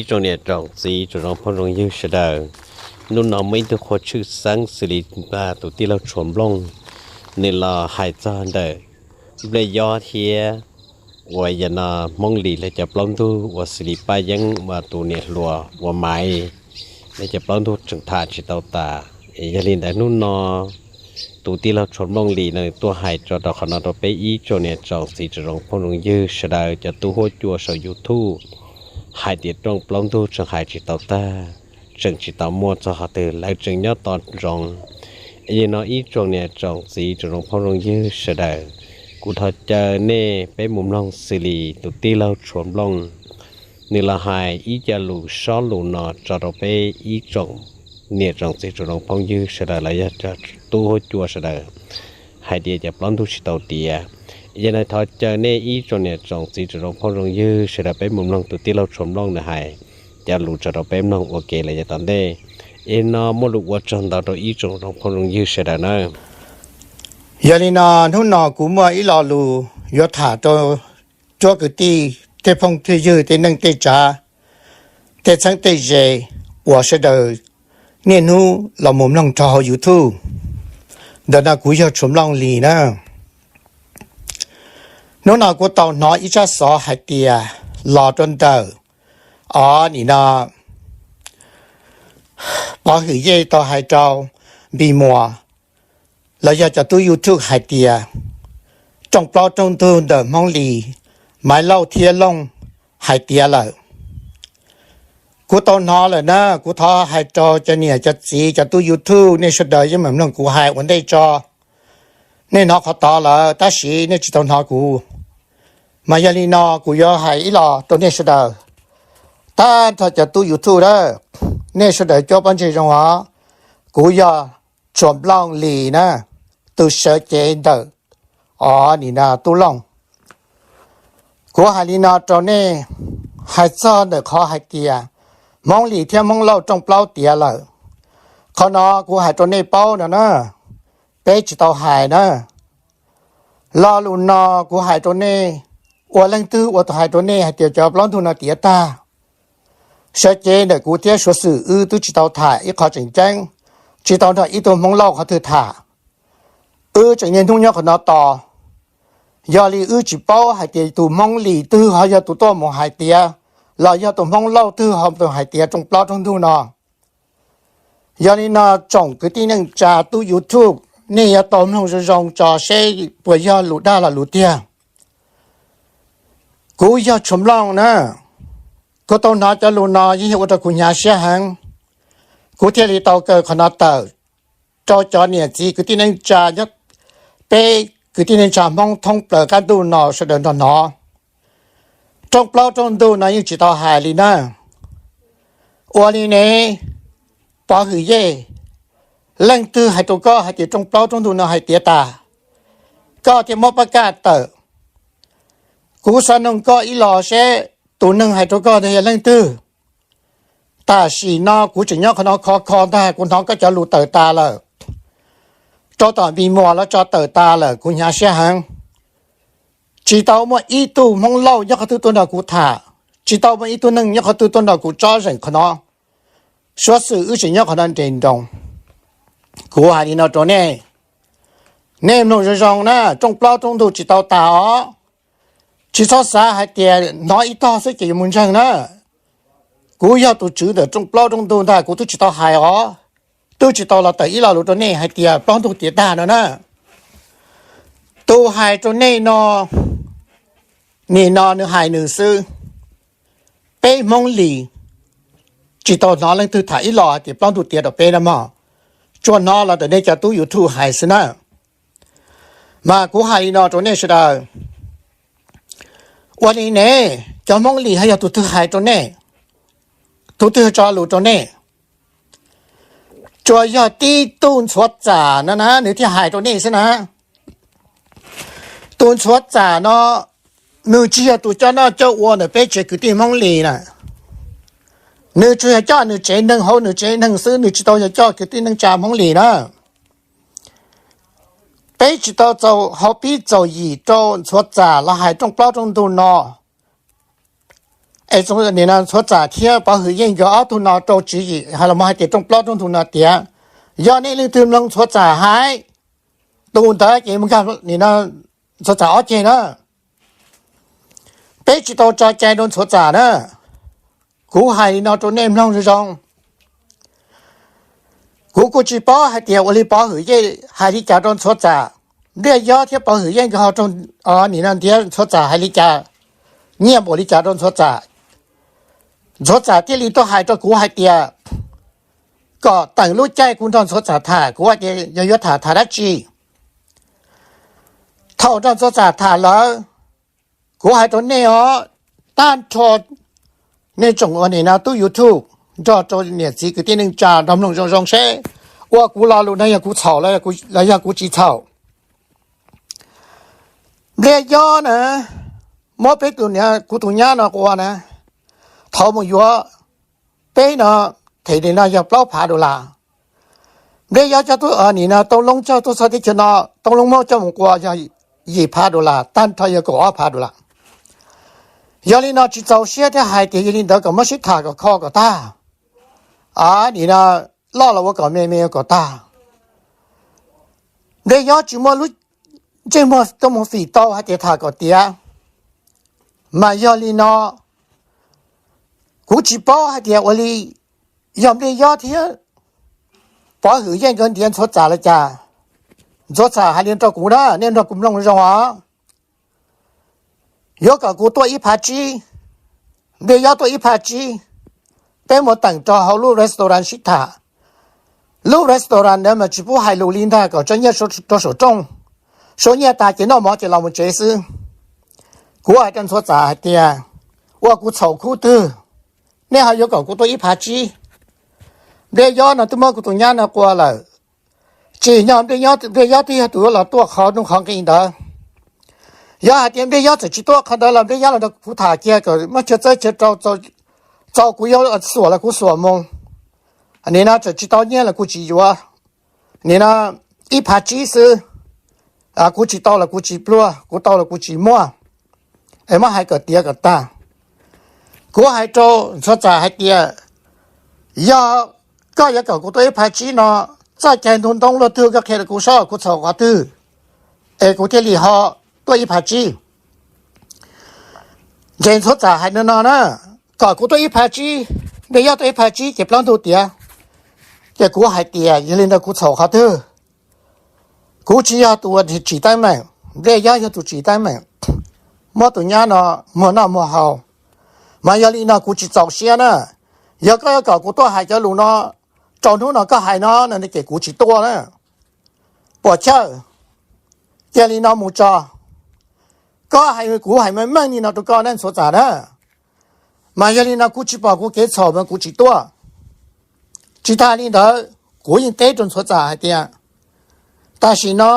Tsoom niam tsoom txiv tsoom zoo phooj zoo ywg sawv daws, hnub no muaj ib tug qhua tshwj xeeb xws li tus tij laug Tshuav Nplooj, nws los hais txog ntawm nplej yob thiab uas yam no Hmoob Lis lawv cov plaub ntug uas xws li Paj Yeeb uas tus niam hluas uas Maiv, lawv cov plaub ntug tseem tham tsis tau tas. Yog li ntawd hnub no tus tij laug Tshuav Nplooj Lis no nws tuaj hais tso rau qhov no rau peb ib tsoom niam tsoom txiv tsoom zoo phooj zoo ywg sawv daws cov tub huab cua saum YouTube hais tias rooj plaub ntug tseem hais tsis tau tag, tseem tsis tau muaj txog qhov twg, lawv tseem nyob tos ntsoov. Yog li no ib tsoom niam tsoom txiv tsoom zoo phooj zoo ywg sawv daws, kuv thov caw nej peb mus mloog xws li tus tij laug Tshuav Nplooj nws los hais ib co lus sob lus no tso rau peb ib tsoom niam tsoom txiv tsoom zoo phooj ywg sawv daws los yog cov tub huab cua sawv daws hais tias cov plaub ntug tsis tau tiav. Yog li no thov caw nej ib tsoom niam tsoom txiv tsoom zoo phooj zoo ywg sawv daws peb mus mloog tus tij laug Tshuav Nplooj nws hais cov lus tso rau peb mloog ua ke los yav tom ntej. Yog li no muaj lus ua tsaug ntau rau ib tsoom zoo phooj zoo ywg sawv daws nawb. Yog li no hnub no kuv muaj ib lo lus yuav tham rau cuab kwv tij tej phooj tej ywg tej neej tej tsav tej txheeb tej ze uas sawv daws niaj hnub los mus mloog rau hauv YouTube. Ntawm no kuv yog Tshuav Nplooj Lis na. Hnub no kuv tau hnov ib tsab xov hais tias los rau ntawm o nim no Pov Hwm Yej tau hais rau Npis Muas los yog cov tub YouTube hais tias rooj plaub rooj ntug ntawm Hmoob Lis, Maiv Lauj thiab Looj hais tiav lawm. Kuv tau hnov lawm na, kuv thov hais rau cov niam cov txiv cov tub YouTube nej sawv daws yeej meem mloog kuv hais ua ntej tso. Nej hnov qhov tod lawm tab sis nej tsis tau hnov kuv. Mas yog li no kuv yuav hais ib los rau nej sawv daws. Tab nrho cov tub YouTube a, nej sawv daws cuab pob ntseg zoo os. Kuv yog Tshuav Nplooj Lis na, tus sawv cev ntawm o nim no tub Looj. Kuv hais li no rau nej, hais txog ntawm qhov hais tias Hmoob Lis thiab Hmoob Lauj rooj plaub tiav lawm. Qhov no kuv hais rau nej paub no na, peb tsis tau hais na. Lo lus no kuv hais rau nej, ua leej twg ua tus hais rau nej hais tias cov plaub ntug no tiav tag. Sawv cev ntawm kuv thiab Suav Xwm wb twb tsis tau tham ib qho tseem ceeb, tsis tau nrog ib tug Hmoob Lauj qhov twg tham. Wb tseem niaj hnub nyob qhov no tos. Yog li wb tsis paub hais tias tus Hmoob Lis twg ho yog tus tuaj mus hais tiav, los yog tus Hmoob Lauj twg ho mus hais tiav rooj plaub rooj ntug no. Yog li no tsoom kwv tij neej tsa tub YouTube, nej yuav tau mloog zoo zoo tso seb puas yog lus dag los lus tiag. Kuv yog Tshuav Nplooj na, kuv tau hnov cov lus no yeej yog ua rau kuv hnyav siab heev. Kuv thiaj li tau kaw qhov no tawm rau cov niam txiv kwv tij neej tsa, peb kwv tij neej tsa Hmoob thoob plaws qab ntuj no sawv daws nrog hnov. Rooj plaub rooj ntug no yeej tsis tau hais li na. Ua li ne, Pov Hwm Yej, leej twg hais rau koj hais tias rooj plaub rooj ntug no hais tiav tas, koj thiaj muab pab kaj tawm? Kuv xav noog koj ib los seb tus neeg hais rau koj ntawd yog leej twg. Tam sim no kuv tseem nyob qhov no khov kho ntag, kuv hnov koj cov lus tawm tas lawm, rau tom Npis Muas los tso tawm tas lawm, kuv hnyav siab heev. Tsis tau muaj ib tug Hmoob Lauj nyob qhov twg tuaj nrog kuv tham, tsis tau muaj ib tug neeg nyob qhov twg tuaj nrog kuv tsob zeem qhov no. Suav Xwm wb tseem nyob qhov no nres nroos. Kuv hais li no rau nej, nej mloog zoo zoo na, rooj plaub rooj ntug tsis tau tas os. Tsis txhob xav hais tias hnov ib tog xwb ces yuav mus ntseeg na. Kuv yog tus tswv ntawm rooj plaub rooj ntug ntag, kuv twb tsis tau hais os, twb tsis tau los tawm ib lo lus rau nej hais tias plaub ntug tiav tag no na. Tus hais rau nej no, nim no nws hais nws xwb. Peb Hmoob Lis tsis tau hnov leej twg tham ib los hais tias plaub ntug tiav rau peb na mog, tsuas hnov los ntawm nej cov tub YouTube hais xwb na. Mas kuv hais li no rau nej sawv daws, ua li ne, cov Hmoob Lis ho yog tus twg hais rau nej? Tus twg tso lus rau nej? Tsuas yog tib tug Ntxhuav Txam no na nws thiaj hais rau nej xwb na. Tus Ntxhuav Txam no nws tsis yog tus coj noj coj ua ntawm peb tsev kwv tij Hmoob Lis na. Nws tsuas yog coj nws tsev neeg hauv nws tsev neeg xwb, nws tsis tau yog coj kwv tij neej tsa Hmoob Lis na. Peb tsis tau txaus hauv pib txaus yim rau Ntxhuav Txam los hais rooj plaub rooj ntug no. Es nim no Ntxhuav Txam thiab Pov Hwm Yeej nkawd ob tug no rau tswv yim hais los hais tias rooj plaub rooj ntug no tias yog nej leej twg mloog Ntxhuav Txam hais, tus ntawd ces mus nkag nim no Ntxhuav Txam ob ceg na. Peb tsis tau tso cai rau Ntxhuav Txam na. Kuv hais li no rau nej mloog zoo zoo. Kuv kuj tsis paub hais tias ua li Pov Hwm Yeej hais li cas rau Ntxhuav Txam, Npliaj Yob thiab Pov Hwm Yeej nkawd ho raug nim no ntiav Ntxhuav Txam hais li cas, nyiaj npaum li cas rau Ntxhuav Txam. Ntxhuav Txam thiaj li tuaj hais rau kuv hais tias kom teem lub caij kuv nrog Ntxhuav Txam tham, kuv hais tias yog yuav tham tham dab tsi. Thaum nrog Ntxhuav Txam tham lawm, kuv hais rau nej os, tag nrho nej tsoom ua nim no tub YouTube, nrog rau niam txiv kwv tij neej tsa nrog mloog zoo zoo seb ua kuv lo lus no yog kuv txhaum los yog kuv tsis txhaum. Npliaj Yob na, muab peb tus, kuv tus nyab no ua na, thaum mus yuav peb no, them nim no yog plaub phav dollar. Npliaj Yob coj tuaj nim no Tooj Loob coj tuaj txog teb chaws no, Tooj Loob muab coj mus ua yog yim phav dollar, tag nrho yog kaum ob phav dollar. Yog li no tsis txaus siab thiab hais tias yog li ntawd kom muab sib tham kom kho kom tag, nim no loj los ua kom me, me ua kom tag. Npliaj Yob tsis muaj lub ntsej muag tuaj mus fim tau hais tias tham kom tiav. Mas yog li no kuv tsis paub hais tias ua li yog Npliaj Yob thiab Pov Hwm Yeej nkawd ntiav Ntxhuav Txam los cas. Ntxhuav Txam hais li rau kuv na, nej nrog kuv mloog zoo os. Yuav kom kuv tuaj ib phav tsib, Npliaj Yob tuaj ib phav tsib, peb mus teem rau hauv lub restaurant sib tham. Lub restaurant ntawd mas tsis pub hais lus li ntag, kom tso nyiaj rau saum rooj, sau nyiaj tas ces noj mov ces los mus tsev xwb. Kuv hais rau Ntxhuav Txam hais tias ua kuv txhaum khub twg, nej ho yuav kom kuv tuaj ib phav tsib. Npliaj Yob no twb muab kuv tus nyab no qua lawm, tsim nyog Npliaj Yob twb yog tus yuav los tuaj qhov rooj qhov nqi ntawd. Yog hais tias Npliaj Yob txawm tsis tuaj qhov ntawd los Npliaj Yob los nrog kuv tham kiag kom muab chaw txawb chaw rau, txaus kuv yuav xuas los kuv xuas mus. Nim no txawm tsis tau nyiaj los kuv tsis yuav, nim no ib phav tsib xwb, kuv tsis tau los kuv tsis pluag, kuv tau los kuv tsis muaj. Es muab hais kom tiav kom tag. Kuv hais rau Ntxhuav Txam hais tias yog koj yuav kom kuv tuaj ib phav tsib no, txoj cai ntug ntoo luaj twg koj qhia rau kuv saib kuv txhaum qhov twg, es kuv thiaj li ho tuaj ib phav tsib. Ces Ntxhuav Txam hais no no na, kom kuv tuaj ib phav tsib, Npliaj Yob tuaj ib phav tsib ces plaub ntug tiav. Ces kuv hais tias yog li ntawd kuv txhaum qhov twg? Kuv tsis yog tus tsim teeb meem, Npliaj Yob yog tus tsim teeb meem, muab tus nyab no muag noj muag haus. Mas yog li no kuv tsis txaus siab na. Yog koj yuav kom kuv tuaj hais cov lus no, rau hnub no koj hais no no ces kuv tsis tuaj na. Puas chawj? Cia li no mus tso. Koj hais kuv hais meej meej li no rau koj ne Ntxhuav Txam na. Mas yog li no kuv tsis pom kuv kev txhaum mas kuv tsis tuaj. Tsis tas li ntawd kuv yeej teb rau Ntxhuav Txam hais tias tam sim no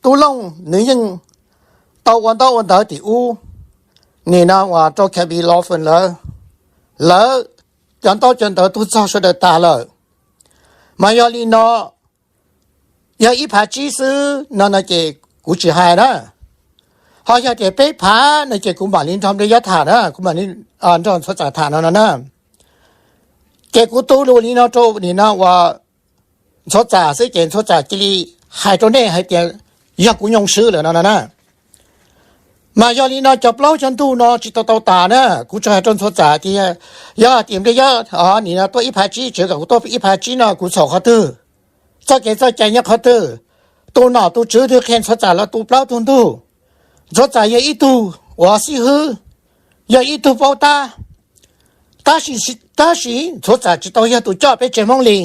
Tub Looj nws yeej tau ua ntaub ua ntawv tim ub, nim no uas rau Cabby Law Firm lawv, lawv cov ntaub cov ntawv tuaj txog sawv daws tas lawm. Mas yog li no, yog ib phav tsib xwb no no ces kuv tsis hais na. Ho yog tias peb phav no ces kuv mam li nrog Npliaj Yob tham na, kuv mam li nrog Ntxhuav Txam tham no no na. Ces kuv tu lus li no rau nim no uas Ntxhuav Txam xwb ces Ntxhuav Txam cia li hais rau nej hais tias yog kuv nyoo swb lawm no no na. Mas yog li no cov plaub cov ntug no tsis tau tau tas na, kuv tsuas hais rau Ntxhuav Txam tias yog tias Npliaj Yob nim no tuaj ib phav tsib, tseem kom kuv tuaj ib phav tsib no kuv txhaum qhov twg? Txoj kev txoj cai nyob qhov twg? Tus nom tus tswv twg qhia Ntxhuav Txam los tu plaub tug ntug? Ntxhuav Txam yog ib tug uas xib hwb, yog ib tug paub tab, tab sis, tab sis Ntxhuav Txam tsis tau yog tus coj peb tsev Hmoob li.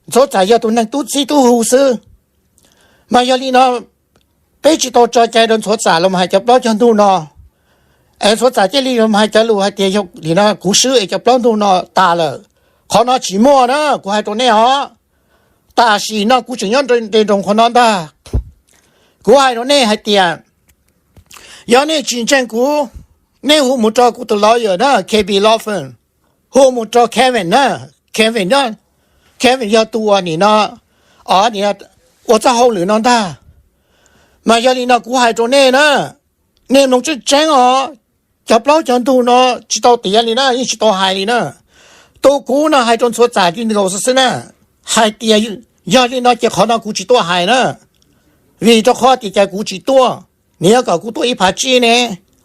Ntxhuav Txam yog tus neeg tub txib tub hu xwb. Mas yog li no peb tsis tau tso cai rau Ntxhuav Txam los hais cov plaub cov ntug no. Es Ntxhuav Txam cia li los hais cov lus hais tias yog li no kuv swb es cov plaub ntug no tas lawm. Qhov no tsis muaj na, kuv hais rau nej os. Tam sim no kuv tseem nyob nte nroos qhov no ntag. Kuv hais rau nej hais tias yog nej tsis ntseeg kuv, nej hu mus rau kuv tus lawyer na, K B Law Firm, hu mus rau Kevin na. Kevin, Kevin yog tus uas nim no, o, ua txoj hauj lwm no ntag. Mas yog li no kuv hais rau nej na, nej mloog tseeb tseeb os. cov plaub cov ntug no tsis tau tiav li na, yeej tsis tau hais li na. Tus kuv no hais rau Ntxhuav Txam li nkaus xwb xwb na, hais tias yog li no ces qhov no kuv tsis tuaj hais na, vim rau qhov tias cas kuv tsis tuaj, nws yuav kom kuv tuaj ib phav tsib ne,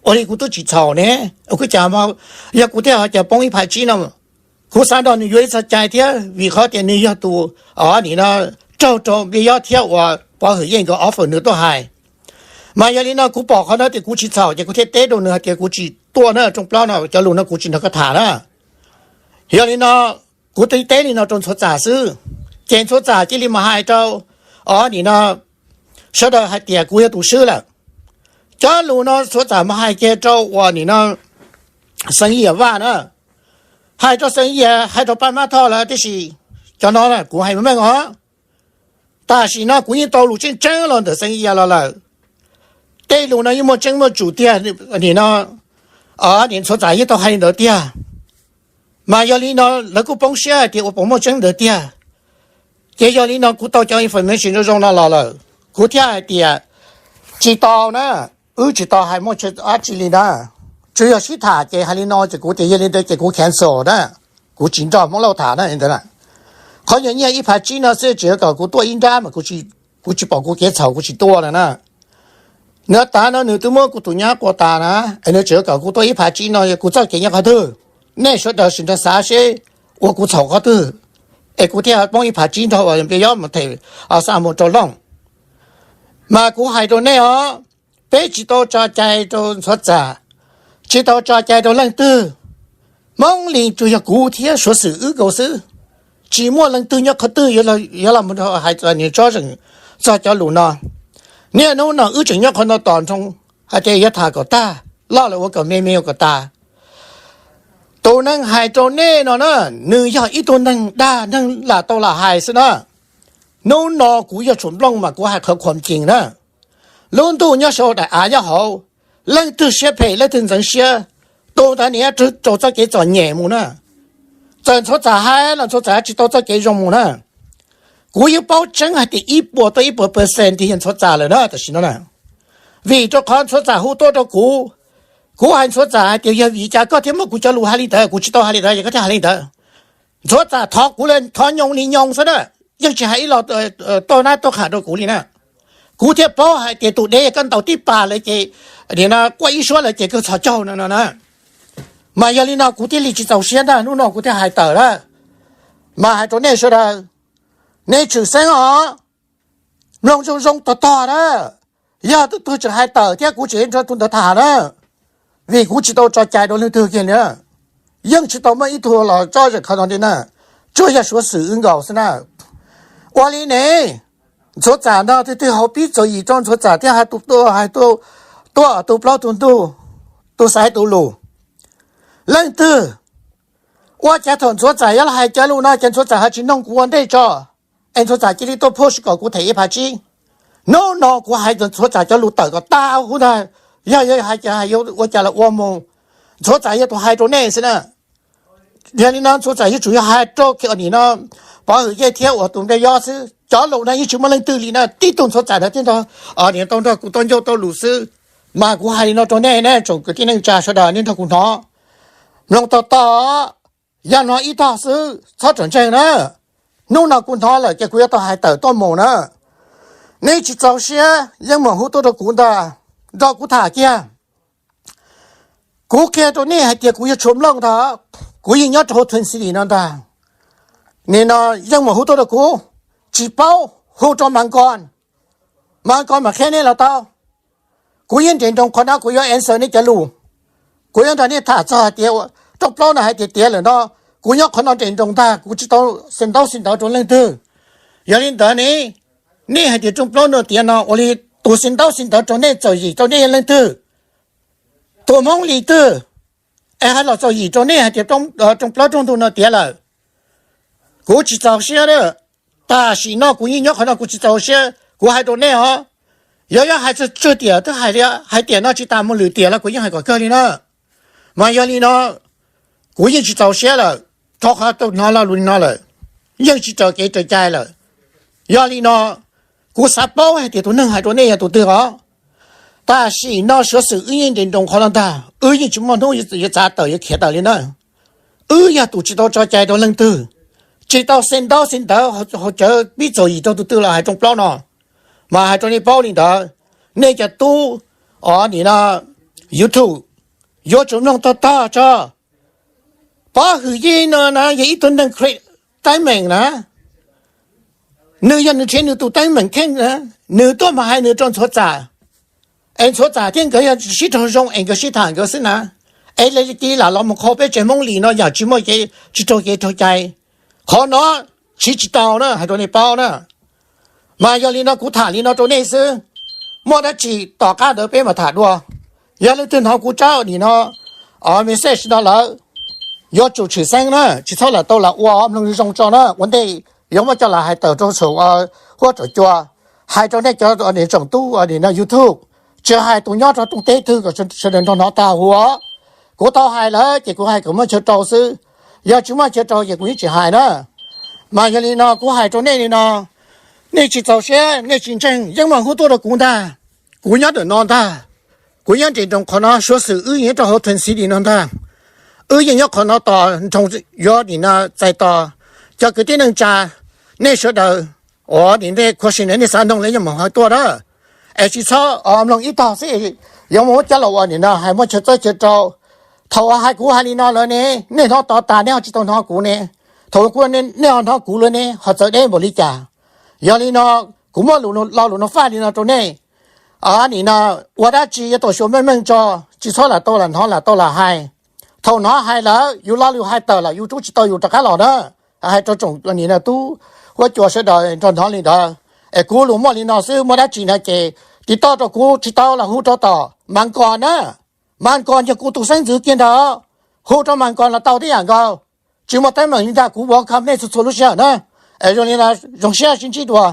ua li kuv twb tsis txhaum ne, kuv cas yog kuv thiaj ho cas poob ib phav tsib no. Kuv xav nrog nws yuav ib txoj cai thiab, vim qhov tias nws yog tus, o, nim no raug rau Npliaj Yob thiab uas Pov Hwm Yej nkawd offer nws tuaj hais. Mas yog li no kuv pom qhov no tias kuv tsis txhaum ces kuv thiaj teb rau nws hais tias kuv tsis tuaj na, rooj plaub no cov lus no kuv tsis nrog koj tham na. Yog li no kuv teb li no rau Ntxhuav Txam xwb, ces Ntxhuav Txam cia li mus hais rau, o, nim no sawv daws hais tias kuv yog tus swb lawm. Cov lus no Ntxhuav Txam mus hais kiag rau uas nim no Xeev Yias Vaj na, hais rau Xeev Yias, hais rau Paj Mab Thoj lawm, tiam sis cov no kuv hais meej meej os. Tam sim no kuv yeej tau lus tseeb tseeb los ntawm Xeev Yias los lawm. Tej lus no yeej muaj tseeb muaj tsum tiag, nim no, nim Ntxhuav Txam yeej tau hais li ntawd tiag. Mas yog li no lawv kuj poob siab hais tias ua puas muaj tseeb ntawd tiag. Ces yog li no kuv tau cov information zoo zoo no los lawm, kuv thiaj hais tias tsis tau na, wb tsis tau hais muaj dab tsi li na. Tsuas yog sib tham ces hais li no ces kuv tias yog li ntawd ces kuv cancel na, kuv tsis nrog Hmoob Lauj tham na li ntawd. Qhov nyuag nyiaj ib phav tsib no xwb tseem yuav kom kuv tuaj ib nrab mas kuv tsis pom kuv kev txhaum kuv tsis tuaj lawm na. Nws tas no nws twb muab kuv tus nyab qua tas na, es nws tseem yuav kom kuv tuaj ib phav tsib no yog kuv txoj kev nyob qhov twg? Nej sawv daws sim nrog xav seb ua kuv txhaum qhov twg, es kuv thiaj poob ib phav tsib nrog uas Npliaj Yob mus them xa mus rau Looj. Mas kuv hais rau nej os, peb tsis tau tso cai rau Ntxhuav Txam, tsis tau tso cai rau leej twg. Hmoob Lis tsuas yog kuv thiab Suav Xwm wb nkaus xwb, tsis muaj leej twg nyob qhov twg yuav los mus hais txog niag tsob zeem txog cov lus no. Niaj hnub no wb tseem nyob qhov no tos nroo hais tias yuav tham kom tag, loj lawm ua kom me me ua kom tas. Tus neeg hais rau nej no na, nws yog ib tug neeg dag neeg lam tau lam hais xwb na. Hnub no kuv yog Tshuas Nplooj mas kuv hais qhov khuam cees na. Lub ntuj nyob saud daim av nyob hauv, leej twg siab phem leej twg ntxeev siab, tus ntawd nws yuav raug txoj kev txom nyem mus na. Txawm Ntxhuav Txam hais los Ntxhuav Txam tsis tau txoj kev zoo mus na. Kuv yeej paub tseeb hais tias ib puas tau ib puas percent tias yog Ntxhuav Txam lawm na tam sim no na. Vim rau qhov Ntxhuav Txam hu tuaj rau kuv, kuv hais Ntxhuav Txam hais tias yog vim cas koj thiaj muab kuv cov lus hais li ntawd, kuv tsis tau hais li ntawd es koj thiaj hais li ntawd. Ntxhuav Txam thov kuv li thov nyoos li nyoos xwb na, yeej tsis hais ib los tuaj nab tuaj qham rau kuv li na. Kuv thiaj paub hais tias tus dev koj ntaus tib pas lawm ces, nim no quaj ib suab lawm ces kawg txhos caug no no na. Mas yog li no kuv thiaj li tsis txaus siab ntag, hnub no kuv thiaj hais tawm lawm. Mas hais rau nej sawv daws, nej tshwm xeeb os, mloog zoo zoo tog tog na. Yog tus twg tseem hais tawm thiab kuv tseem nrog tus ntawd tham na, vim kuv tsis tau tso cai rau leej twg kiag li. Yeej tsis tau muaj ib tug los tsob zeem qhov no li na, tsuas yog Suav Xwm wb nkaus xwb na. Ua li ne, Ntxhuav Txam no twg twg hauv pib txom yim rau Ntxhuav Txam thiab hais tus tuaj, hais tus tuaj, tus plaub tus ntug, tus xaiv tus lus. Leej twg, ua cas thaum Ntxhuav Txam yuav los hais cov lus no ces Ntxhuav Txam ho tsis noog kuv ua ntej tso, es Ntxhuav Txam cia li tuaj push kom kuv them ib phav tsib. Hnub no kuv hais Ntxhuav Txam cov lus tawm kom tag huv ntag, yog yuav hais ces ua cas los ua mus. Ntxhuav Txam yog tus hais rau nej xwb na. Yog li no Ntxhuav Txam yuav tsum yog hais rau nim no Pov Hwm Yej thiab uas tus Npliaj Yob xwb, cov lus no yeej tsis muaj leej twg li na, tib tug Ntxhuav Txam ntawd thiaj nrog, nim tau nrog kuv tau ncauj tau lus xwb. Mas kuv hais li no rau nej na tsoom kwv tij neej tsa sawv daws nej nrog kuv hnov, mloog tog tog, yog hnov ib tog xwb txhob tsom ntseeg na. Hnub no kuv hnov lawm ces kuv yuav tau hais tawm tuaj mus na. Nej tsis txaus siab yeej meem hu tuaj rau kuv ntag, nrog kuv tham kiag. Kuv qhia rau nej hais tias kuv yog Tshuas Nplooj ntag, kuv yeej nyob rau hauv Twin City no ntag. Nim no yeej meem hu tuaj rau kuv, tsis paub hu rau Mas Nkos, Mas Nkos mam qhia nej los tau. Kuv yeej nres nroos qhov no, kuv yuav answer nej cov lus. Kuv yuav nrog nej tham txog hais tias rooj plaub no hais tias tiav lawm no, kuv nyob qhov no nres nroos ntag, kuv tsis tau xi ntaub xi ntawv rau leej twg. Yog li ntawd ne, nej hais tias rooj plaub no tiav no ua li tus xi ntaub xi ntawv rau nej txom yim rau nej yog leej twg? Tus Hmoob Lis twg es hais los txom yim rau nej hais tias rooj plaub rooj ntug no tiav lawm? Kuv tsis txaus siab a. Tam sim no kuv yeej nyob qhov no kuv tsis txaus siab, kuv hais rau nej os. Yog yuav hais tsawg tiam twb hais li, hais tiam no tsis tas mus lwm tiam los kuv yeej hais kom kawg li na. Mas yog li no, kuv yeej tsis txaus siab lawm, rau qhov tau hnov lo lus li no lawm, yeej tsis raws kev raws cai lawm. Yog li no, kuv xav paub hais tias tus neeg hais rau nej yog tus twg os. Tam sim no suav xwm wb yeej nres nroos qhov no ntag, wb yeej tsis muaj hnub yuav txav tawm yuav khiav tawm li na. Wb yog tus tsis tau tso cai rau leej twg, tsis tau xeeb ntaub xeeb ntawv hauv cawv pib txog yim rau tus twg los hais rooj plaub no. Mas hais rau nej paub li ntawd, nej cov tub os nim no YouTube yuav tsum mloog tag tag tso. Pov Hwm Yig no na yog ib tug neeg teeb meem na, nws yog nws nrhiav nws tus teeb meem kheej na, nws tuaj mas hais nws rau ntxhuav txam, es ntxhuav txam thiab nkawd yog sib raug zoo es nkawd sib tham nkawd xwb na, es li lam los mus qhau peb tsev Hmoob Lis no yam tsis muaj, tsis raug kev raug cai. Qhov no siv tsis tau na, hais rau nej paub na. Mas yog li no kuv tham li no rau nej xwb, muaj dab tsi tom qab ntawd peb mam tham dua. Yog leej twg hnov kuv tsab nim no message no lawm, yuav tsum tshwm xeeb na, tsis txhob lam tau lam ua mloog zoo tso na, ua ntej yuav muab coj los hais tawm rau saum huab saum cua. Hais rau nej cov niam tsoom tub nim no YouTube, tsis hais tus nyob rau rooj teb twg kom sawv daws nrog hnov tag huv. Kuv tau hais lawm ces kuv hais kom muaj chaw rau xwb, yog tsis muaj chaw rau ces kuv yeej tsis hais na. Mas yog li no kuv hais rau nej li no, nej tsis txaus siab nej tsis ntseeg yeej muaj hnub tuaj rau kuv ntag. Kuv nyob ntawm no ntag, kuv nyob nres nroos qhov no, suav xwm wb nyob rau hauv Twin City no ntag. Wb yeej nyob qhov no tos nroo yuav nim no txais tos. Cov kwv tij neej tsa, nej sawv daws uas nim no nej khuv xim nej xav nug li nyuag mam hais tuaj na, es tsis txhob mloog ib tog xwb, yuav mus muab coj los ua nim no hais muaj chaw txawb chaw rau. Thaum hais kuv hais li no lawm ne, nej hnov tod tas nej ho tsis tau hnov kuv ne, thaum kuv nej ho hnov kuv lawm ne ho txawv deb npaum li cas. Yog li no kuv muab lo lus no faj li no rau nej, nim no ua dab tsi yuav tau xyuas meej meej tso, tsis txhob lam tau lam hnov lam tau lam hais. Thaum hnov hais lawm yus lo lus hais tawm lawm yus rub tsis tau yus rov qab los na. Hais rau tsoom nim no tub huab cua sawv daws nrog hnov li ntawd, es kuv lus muaj li no xwb, muaj dab tsi no ces tiv toj rau kuv tsis tau los hu rau tom Mas Nkos na. Mas Nkos yog kuv tus xeeb ntxwv kiag ntag, hu rau Mas Nkos los tau tib yam nkaus. Tsis muaj teeb meem li ntag, kuv welcome nej txhua txhua lub sij hawm na. Es zoo li no, zoo siab sib ntsib dua.